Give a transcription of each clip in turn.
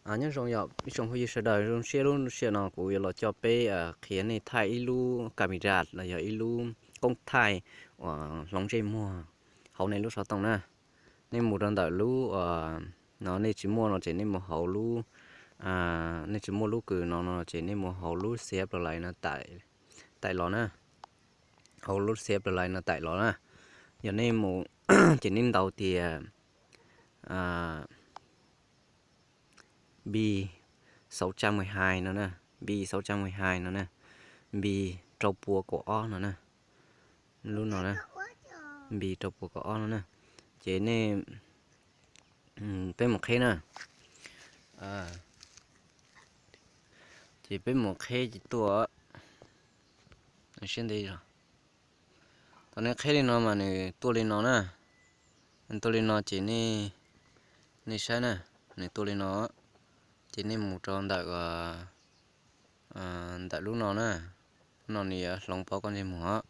Nyob zoo yog ib tsoom phooj ywg sawv daws, zoo siab lub sij hawm no kuv yuav los coj peb qhia nej thaij ib lub camera los yog ib lub koob thaij uas hloov ntsej muag hauv nej lub xov tooj na. Nej mus rau ntawm lub no, nej tsis muaj no ces nej mus hauv lub, nej tsis muaj lub kws no no ces nej mus hauv lub xia plas lais no, taim los na, hauv lub xia plas lais no taim los na. Yog nej mus ces nej ntaus tias B sáu trăm mười hai no na, B sáu trăm mười hai no na, B rau pua kaum ob no na, lub no na, B rau pua kaum ob no na. Ces nej, peb mus qheb na, ces peb mus qheb ces tuaj, siab ntev os. Thaum nej qheb li no mas nws tuaj li no na, nws tuaj li no ces nej saib na, nws tuaj li no, ces nej mus rau ntawm, ntawm lub no na, lub no nws yuav hloov pov koj ntsej muag.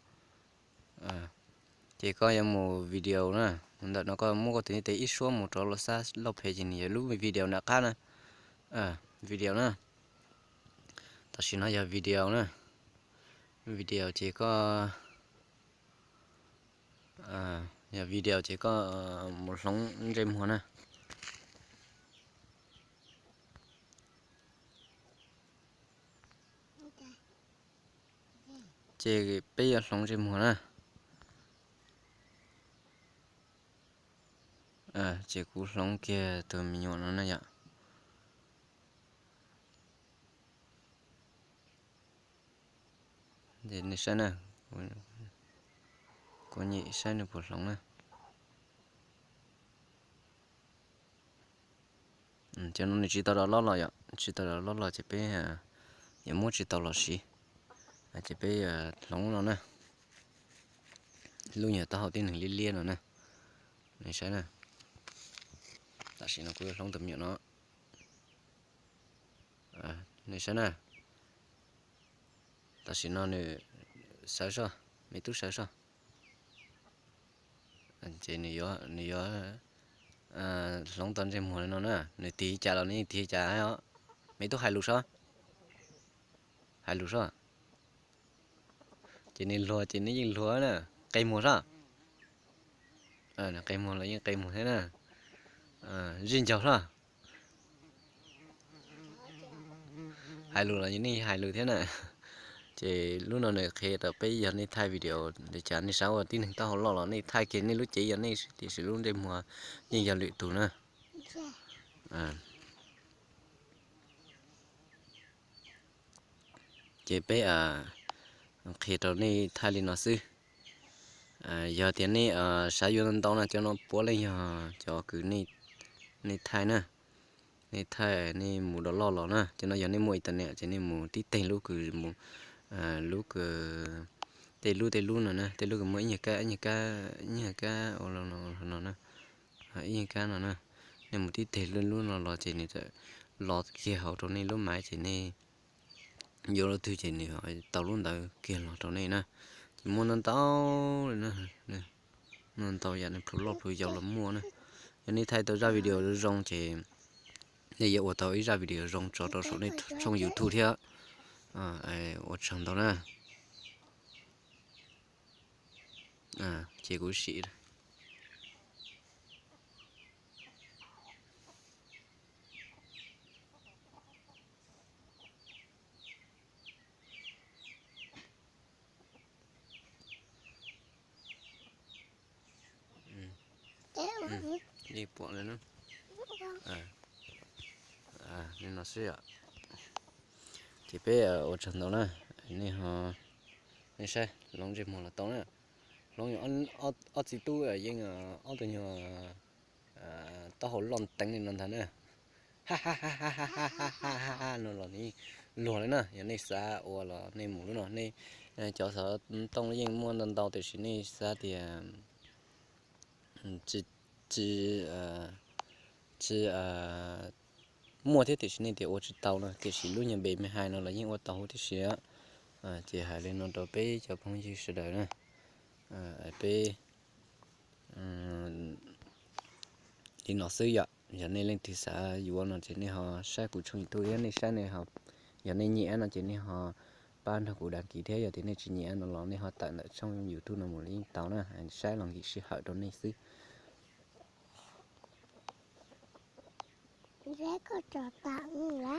Ces koj yuav mus video na, mus ntawm no koj muab koj tus ntiv tes ib suab mus rau lub sab lauj phem ces nws yog lub video nram qab na, video na. Tam sim no yog video na, video ces koj, yog video ces koj mus hloov ntsej muag na. Ces peb yuav hloov ntsej muag na. Ces kuv hloov kiag tus me nyuam no na yom. Nej saib na, kuv nyem saib nws puas hloov na. Ces no nws tsis tau rov loj los yom, tsis tau rov loj los ces peb yuav muab tsis tau los siv, ces peb hloov no na. Lub nyuag taub hau tib neeg liab liab no na, nej saib na. Tam sim no kuv yuav hloov tus me nyuam no, nej saib na. Tam sim no nws sawv soj, me tub sawv soj. Ces nws yuav hloov tau ntsej muag li no na, nws tig li cas los nws yeej tig li cas os. Me tub hais lus soj, hais lus soj. Ces nws luag ces nws yeej luag na, qe muag soj. Nws qe muag los yeej qe muag thiab na. Zij ncaug soj. Hais lus los nws yeej hais lus thiab na. Ces lub no nws qhia rau peb yog nej thaij video li cas nej xav ua tib neeg taub hau loj los nej thaij kiag nej lub cev yog nej, tiam sis lub ntsej muag yeej yog lwm tus na. Ces peb qhia rau nej thaij li no xwb. Yog tias nej xav yuav ntau ntau na, cov no puav leej yog cov kws nej thaij na. Nej thaij nej mus rov loj los na, cov no yog nej muaj internet ces nej mus tib teg lub kws mus, lub kws, tej lub tej lub no na, tej lub kws muaj ib nyuag kab ib nyuag kab ib nyuag kab ua no na, ib nyuag kab no na. Nej mus tib teg lub lub no los ces nws los kiag hauv rau nej lub maiv ces nej yuav lub twg ces nws tau lub ntawd kiag los rau nej na. Ces muaj ntau ntau li na, muaj ntau yam nws plhus loj plhus yau los muaj na. Yog nej thaij tau zaj video zoo ces nej yuav ua tau ib zaj video zoo tso rau saum nej tshooj YouTube thiab. Ua tsaug ntau na. Ces kuv sim Yeej pom li na. Li no xwb yom. Ces peb ua tsaug ntau na. Nej ho, nej saib hloov ntsej muag los tau na. Hloov ob txiv tub yeej ob tug nyuag taub hau loj teev li no ntag na. No los nws yeej luag li na. Yog nej xav ua los nej mus lub no, nej cov xov tooj yeej muaj ntau ntau tiam sis nej xav tias tsis, tsis muaj thiab tiam sis nej tias ua tsis tau no, tiam sis lub nyuag B mười hai no los yeej ua tau huv tib si. Ces hais li no rau peb cov phooj ywg sawv daws na, peb li no xwb yom. Yog nej leej twg xav yuav no ces nej ho saib kuv tshooj YouTube, yog nej saib nej ho, yog nej nyiam no ces nej ho pab nrog kuv đăng ký thiab, yog tias nej tsis nyiam no los nej ho tawm ntawm tshooj YouTube no mus los yeej tau na, saib los nkim sij hawm rau nej xwb. Koj tso tam la